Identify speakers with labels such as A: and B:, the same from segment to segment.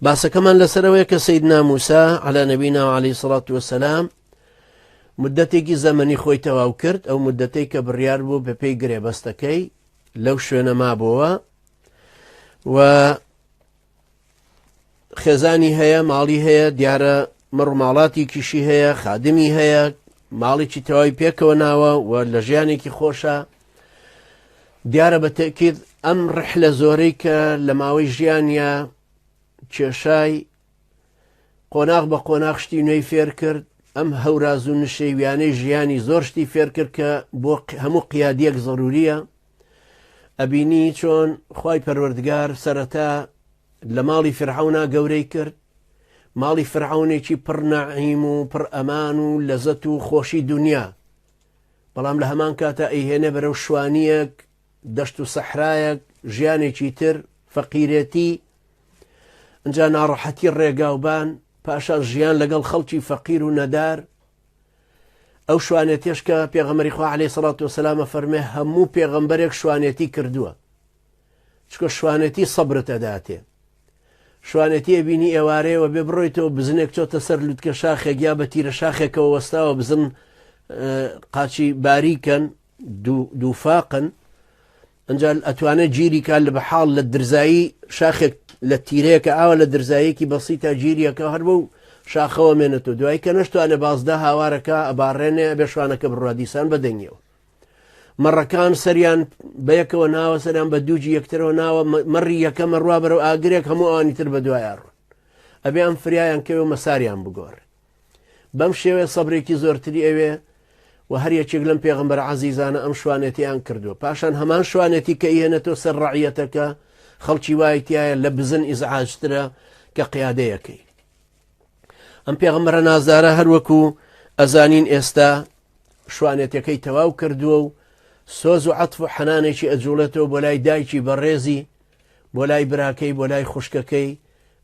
A: باسەکەمان لەسەرەوەیە کە سەیدنا موسا علی نبینا و علیه الصلاة والسلام مدەتێکی زەمەنی خۆی تەواو کرد، ئەو مدەتەی کە بڕیار بوو بەپێی گرێبەستەکەی لەو شوێنە مابۆوە و خێزانی هەیە، ماڵی هەیە، دیارە مەڕوماڵاتی کیشی هەیە، خادمی هەیە، ماڵێکی تەواوی پێکەوە ناوە و لە ژیانێکی خۆشە. دیارە بە تەکید ئەم ڕحلە زۆرەی کە لە ماوەی ژیانیا کێشای قۆناغ بە قۆناغ شتی نوێی فێر کرد، ئەم هەوراز و نشێویانەی ژیانی زۆر شتی فێر کرد کە بۆ هەموو قیادیەک زەروریە. ئەبینی چۆن خوای پەروەردگار سەرەتا لە ماڵی فرعەونا گەورەی کرد، ماڵی فرعەونێکی پڕ نەعیم و پڕ ئەمان و لەزەت و خۆشی دنیا، بەڵام لە هەمان کاتا ئەیهێنێ بەرەو شوانیەک، دەشت و سەحرایەک، ژیانێکی تر، فەقیرێتی، ئنجا ناڕەحەتی ڕێگاوبان، پاشان ژیان لەگەڵ خەڵکی فەقیر و نەدار. ئەو شوانێتیەش کە پێغەمبەری خوا عەلەیهی سەڵات وەسەلام ئەفەرمێ هەموو پێغەمبەرێک شوانێتی کردووە، چونکە شوانێتی سەبرت ئەداتێ. شوانێتی ئەبینی ئێوارەیەوە بێ بڕۆیتەوە بزنێک چۆتە سەر لوتکە شاخێک یا بە تیرە شاخێکەوە وەستاوە، بزن قاچی باریکەن دووفاقن، ئەجا ئەتوانێت گیری کا لە بەحاڵ لە درزایی شاخێک لە تیرەیەکە ئاوا لە درزایەکی بەسیتا گیریەکە هەر بەو شاخەوە مێنێتەوە، دوایی کە نەشتوانێ بازدە هاوارەکە ئەباڕێنێ ئەبێ شوانەکە بڕوا دیسان بە دەنگیەوە. مەڕەکان سەریان بەیەکەوە ناوە، سەریان بە دووجی یەکترەوە ناوە، مەڕی یەکەم ئەڕوا بەرەو ئاگرێک هەموو ئەوانی تر بە دوایان ڕۆن، ئەبێ ئەم فریایان کەوێ و مەساریان بگۆڕێ. بەم شێوەیە سەبرێکی زۆرتری ئەوێ و هەر یەکێک لەم پێغەمبەرە عەزیزانە ئەم شوانێتیان کردووە. پاشان هەمان شوانێتی کە ئیهێنێتەوە سەر ڕەعیەتەکە، خەڵکی وای تایە لە بزن ئیزعاجترە کە قیادەیەکەی. ئەم پێغەمبەرە نازدارە هەروەکو ئەزانین ئێستا شوانێتەکەی تەواو کردووە و سۆز و عەتف و حەنانێکی ئەجوڵێتەوە بۆ لای دایکی بەڕێزی، بۆ لای براکەی، بۆ لای خوشکەکەی،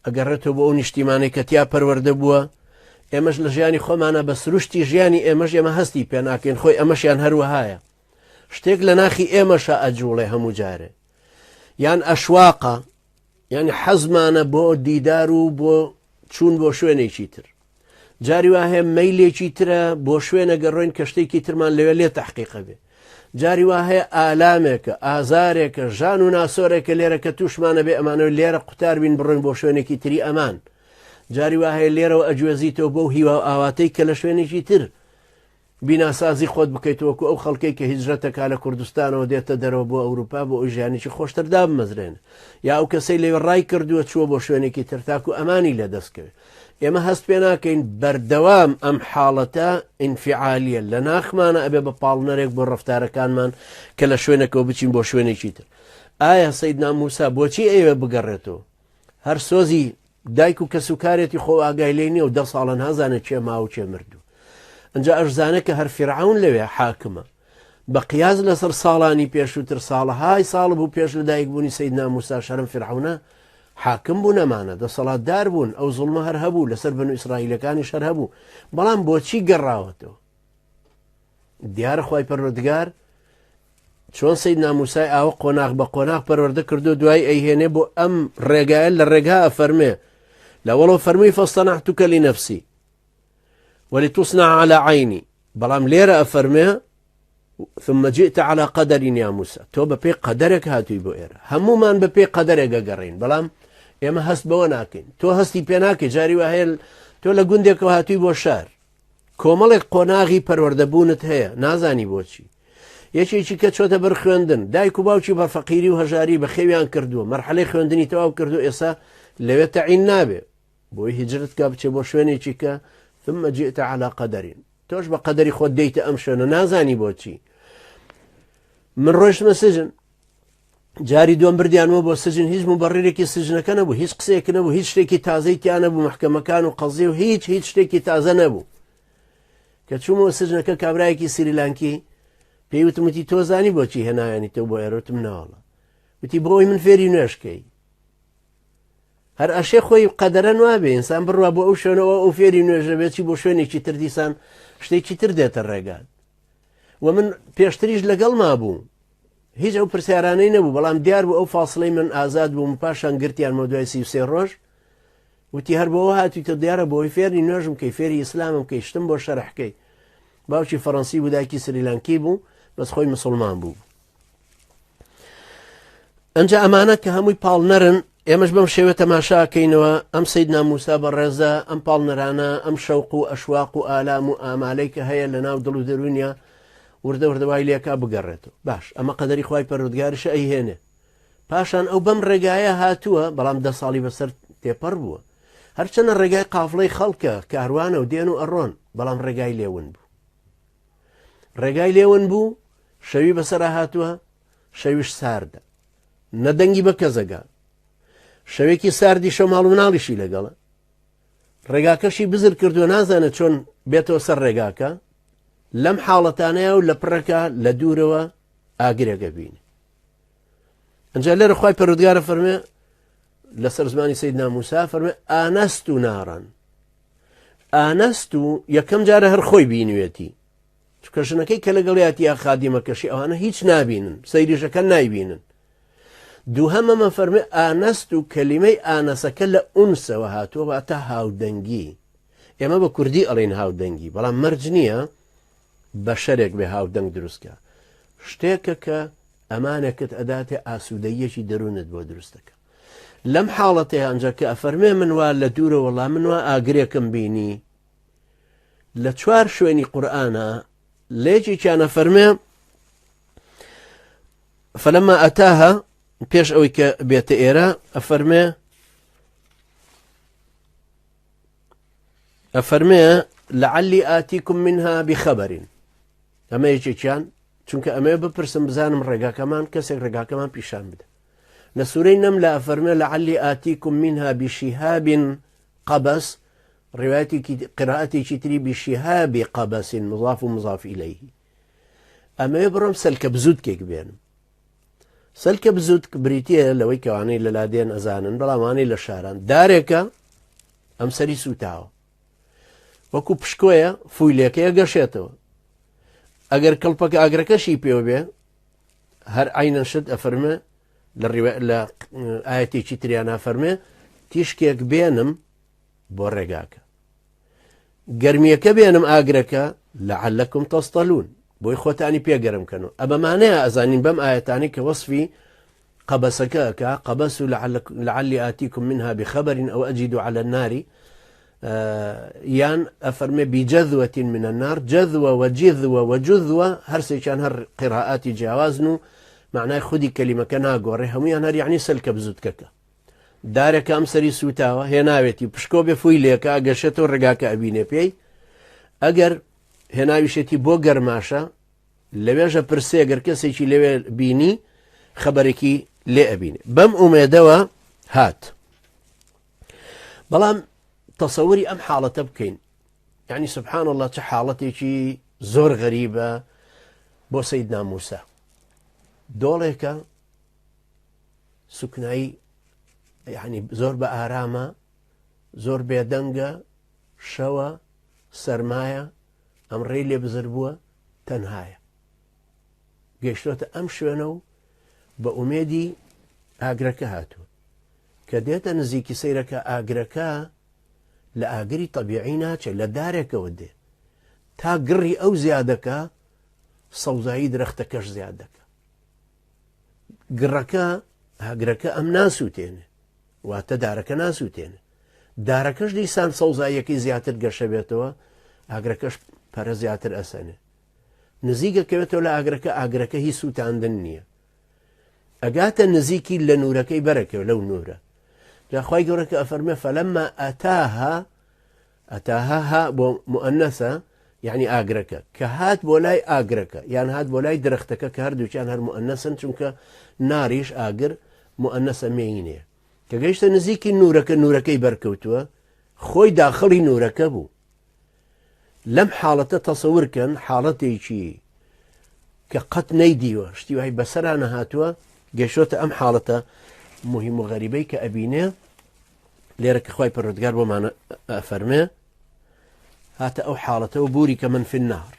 A: ئەگەڕێتەوە بۆ ئەو نیشتیمانەی کە تیا پەروەردە بووە. ئێمەش لە ژیانی خۆمانە بە سروشتی ژیانی ئێمەش ئێمە هەستی پێ ناکەین، خۆی ئەمەشیان هەروەهایە. شتێک لە ناخی ئێمەشە ئەجوڵێ هەموو جارێ، یان ئەشواقە، یعنی حەزمانە بۆ دیدار و بۆ چوون بۆ شوێنێکی تر. جاری وا هەیە مەیلێکی ترە بۆ شوێنە گەڕۆین کە شتێکی ترمان لەوێ لێ تەحقیقە بێ. جاری وا هەیە ئالامێکە، ئازارێکە، ژان و ناسۆرێکە لێرە کە تووشمانە بێ ئەمانەوە لێرە قوتار بین بڕۆین بۆ شوێنێکی تری ئەمان. جاری وا هەیە لێرەوە ئەگوێزیتەوە بەو هیوا و ئاواتەی کە لە شوێنێکی تر بیناسازی خۆت بکەیت وەکو ئەو خەڵکەی کە هیجرەتەکا لە کوردستانەوە دێتە دەرەوە بۆ ئەوروپا بۆ ئەوی ژیانێکی خۆشتر دابمەزرێنێ یا ئەو کەسەی لەوێ ڕای کردووە چووە بۆ شوێنێکی تر تاکو ئەمانی لە دەست کەوێت. ئێمە هەست پێ ناکەین بەردەوام ئەم حاڵەتە ئینفعالیە لە ناخمانە ئەبێ بە پاڵنەرێک بۆ ڕەفتارەکانمان کە لە شوێنێکەوە بچین بۆ شوێنێکی تر. ئایا سەیدنا موسا بۆچی ئەیەوێ بگەڕێتەوە؟ هەر سۆزی دایک و کەسوکارێتی خۆ ئاگای لێ نییە و دە ساڵە نازانێت کێ ماوە و کێ مردوو. ئەنجا ئەشزانێت کە هەر فیرعەون لەوێ حاکمە. بە قیاس لەسەر ساڵانی پێشووتر ساڵەهای ساڵ بوو پێش لە دایکبوونی سەیدنا موسا شەرم فیرعەونە حاکم بوون ئەمانە دەسەڵاتدار بوون ئەو زوڵمە هەر هەبوو لەسەر بەنو ئیسرائیلەکانیش هەر هەبوو بەڵام بۆچی گەڕاوەتەوە دیارە خوای پەروەردگار چۆن سەیدنا موسای ئاوە قۆناغ بە قۆناغ پەروەردە کردو دوای ئەیهێنێ بۆ ئەم ڕێگایە لە ڕێگا ئەفەرمێ لە وەڵۆ فەرمووی فاصطنعتک لنفسی ولتصنع على عینی بەڵام لێرە ئەفەرمێ ثم جئت على قدر یا موسى تۆ بە پێی قەدەرێک هاتووی بۆ ئێرە هەمومان بە پێی قەدەرێک ئەگەڕین بەڵام ئێمە هەست بەوە ناکەین تۆ هەستی پێ ناکەی جاری وا هەیە تۆ لە گوندێکەوە هاتووی بۆ شار کۆمەڵێک قۆناغی پەروەردەبوونت هەیە نازانی بۆچی یەکێکی کە چۆتە بەر خوێندن دایک و باوکی بە فەقیری و هەژاری بەخێویان کردووە مەرحەلەی خوێندنی تەواو کردو ئێستا لەوێ تەعین نابێ بۆی هیجرەت کا بچێ بۆ شوێنێکی کە ثم جئت على قدر تۆش بە قەدەری خۆت دێیتە ئەم شوێنە نازانی بۆچی من ڕۆشتمە سجن جاری دوم بردیانەوە بۆ سجن هیچ مبڕێکی سجنەکە نەبوو هیچ قسەیەک نەبوو هیچ شتێکی تازەی تیا نەبوو محکەمەکان و قەزی و هیچ هیچ شتێکی تازە نەبوو کە چوومەوە سجنەکە کابرایەکی سریلانکی پێی وتم وتی تۆ زانی بۆچی هێنایانی تۆ بۆ ئێرەوتم ناوەڵە وتی بۆی من فێری نوێشکەی هەر ئەشێ خۆی قەدەرە نوابێ ئینسان بڕوا بۆ ئەو شوێنەوە ئەو فێری نوێژە بێت چی بۆ شوێنێکی تر دیسان شتێکی تر دێتە ڕێگات و من پێشتریش لەگەڵ مابوو هیچ ئەو پرسیارانەی نەبوو بەڵام دیار بوو ئەو فاصلەی من ئازاد بووم پاشان گرتیانمەوە دوای 33 ڕۆژ. وتی هەر بۆ هاتویتە دیارە بۆی فێری نوێژم کەی فێری ئیسلامم کەی شتم بۆ شەرحکەی باوکی فەڕەنسی بوو دایکی سریلانکی بوو بەس خۆی مسلمان بوو ئەجا ئەمانە کە هەمووی پاڵنەرن ئێمەش بەم شێوە تەماشاکەینەوە ئەم سید ناموسا بە ڕێزە ئەم پاڵنەرانە ئەم شەوق و ئەشواق و ئالام و ئامالەی کە هەیە لە ناو دڵ و دەروونیا وردە وردەوای لێکا بگەڕێتەوە باش ئەمە قەدەری خوای پەروەردگاریشە ئەیهێنێ پاشان ئەو بەم ڕێگایە هاتووە بەڵام دە ساڵی بەسەر تێپەڕ بووە هەرچەنە ڕێگای قافڵەی خەڵکە کاروانە و دێن و ئەڕۆن بەڵام ڕێگای لێون بوو ڕێگای لێون بوو شەوی بەسەر هاتووە شەویش ساردە نەدەنگی بە کەزەگا شەوێکی ساردی شەو ماڵ و مناڵیشی لەگەڵە ڕێگاکەشی بزر کردووە نازانێت چۆن بێتەوە سەر ڕێگاکە لەم حاڵەتانەیە و لە پڕەکە لە دوورەوە ئاگرێکە بینی ئەجا لێرە خی پەرودگارە فەرمێ لەسەر زمانی سید ناموسا فەرمێ ئانەست و ناران ئانەست و یەکەم جارە هەر خۆی بینوێتی چکە ژنەکەی کە لەگەڵیاتی یا خادیمەکەشی ئەوانە هیچ نابینن سەیریشەکە نایبینن دووهەم ئەمە فەرمێ ئانەست و کەلیمەی ئانەسەکە لە ئونسەوە هاتووە واتە هاودەنگی ئێمە بە کوردی ئەڵێن هاودەنگی بەڵام مەرج نییە بەشەرێک بێ هاودەنگ دروستکە شتێکە کە ئەمانێکت ئەداتێ ئاسوودەیەکی دەروونت بۆ دروستەکە لەم حاڵەتەیە ئەنجا کە ئەفەرمێ من وا لە دوورە وەڵام من وا ئاگرێکم بینی لە چوار شوێنی قورئانە لە یەکێکیانە فەرمێ فلما ئەتاها پێش ئەوەی کە بێتە ئێرە ئەفەرمێ ئەفەرمێ لعلی ئاتیکم منها بخەبەرین ئەمە یەکێکیان چونکە ئەمێ بپرسم بزانم ڕێگاکەمان کەسێک ڕێگاکەمان پیشان بدە لە سوورەی نەم لە ئەفەرمێ لعلی ئاتیکم منها بشهاب قبس ڕوایەتێکی قراءەتێکی تری بشهاب قبس مضاف و مضاف إليه ئەمەوێ بڕۆم سەلکە بزوتکێک بێنم سەلکە بزوتک بریتە لەوەی کەوانەی لە لادێن ئەزانن بەڵامانەی لە شاران دارێکە ئەم سەری سوتاوە وەکو پشکۆیە فویلەکەیە گەشێتەوە ئەگەر کڵپەکە ئاگرەکەشی پێوە بێ هەر عینەن شت ئەفەرمێ لە ئاەتێکی تریانە فەرمێ تیشکێک بێنم بۆ ڕێگاکە گەرمیەکە بێنم ئاگرەکە لعلکم تەستەلون بۆی خۆتانی پێ گەرم کەن و ئەبەمانەیە ئەزانین بەم ئاەتانی کە وەصفی قەبەسەکە ئەکا قەبەس و لعلی آتیکم منها بخبر أو أجد على النار یان ئەفەرمێ بجذوة من النار جذوة وجذوة وجذوة هەرسێکیان هەر قراءاتی جیاوازن و معنای خودی کەلیمەکە ناگۆڕێ هەمویان هەر یعنی سەلکە بزوتکەکە دارێکە ئەم سەری سووتاوە هێناوێتی پشکۆ بێ فووی لێکە گەشێتەوە ڕێگاکە ئەبینێ پێی ئەگەر هێناویشێتی بۆ گەرماشە لەوێژە پرسێ گەر کەسێکی لەوێ بینی خەبەرێکی لێ ئەبینێ بەم ئومێدەوە هات بەڵام تەسەوری ئەم حاڵەتە بکەین یعنی سبحان الله چه حاڵەتێکی زۆر غەریبە بۆ سەیدنا موسا دۆڵێکە سوکنایی یعنی زۆر بە ئارامە زۆر بێدەنگە شەوە سەرمایە ئەم ڕێی لێ بزر بووە تەنهایە گەیشتۆتە ئەم شوێنە و بە ئومێدی ئاگرەکە هاتووە کە دێتە نزیکی سەیرەکە ئاگرەکە لە ئاگری تەبیعی ناچێت لە دارێکەوە دێ تا گڕی ئەو زیادەکە سەوزایی درەختەکەش زیاد دەکە گڕەکە ئاگرەکە ئەم ناسووتێنێ واتە دارەکە ناسووتێنێ دارەکەش دیسان سەوزاییەکەی زیاتر گەشە بێتەوە ئاگرەکەش پەرە زیاتر ئەسەنێ نزیکە کەوێتەوە لە ئاگرەکە ئاگرەکە هی سووتاندن نییە ئەگاتە نزیکی لە نورەکەی بەرەکەوە لەو نورە جاخوای گەورەکە ئەفەرمێ فەلەمما ئەتاها ئەتاها ها بۆ مؤنەسە یعنی ئاگرەکە کە هات بۆ لای ئاگرەکە یان هات بۆ لای درەختەکە کە هەردووکیان هەر مؤنەسن چونکە ناریش ئاگر مؤنەسە مێینەیە کە گەیشتە نزیکی نورەکە نورەکەی بەرکەوتووە خۆی داخڵی نورەکە بوو لەم حاڵەتە تەسەور کەن حاڵەتێکی کە قەت نەیدیوە شتی وای بەسەرا نەهاتووە گەشتۆتە ئەم حاڵەتە مهم و غەریبەی کە ئەبینێ لێرە کە خوای پەروەردگار بۆمان ئەفەرمێ هاتە ئەو حاڵەتەوە بوری کە من فی النار.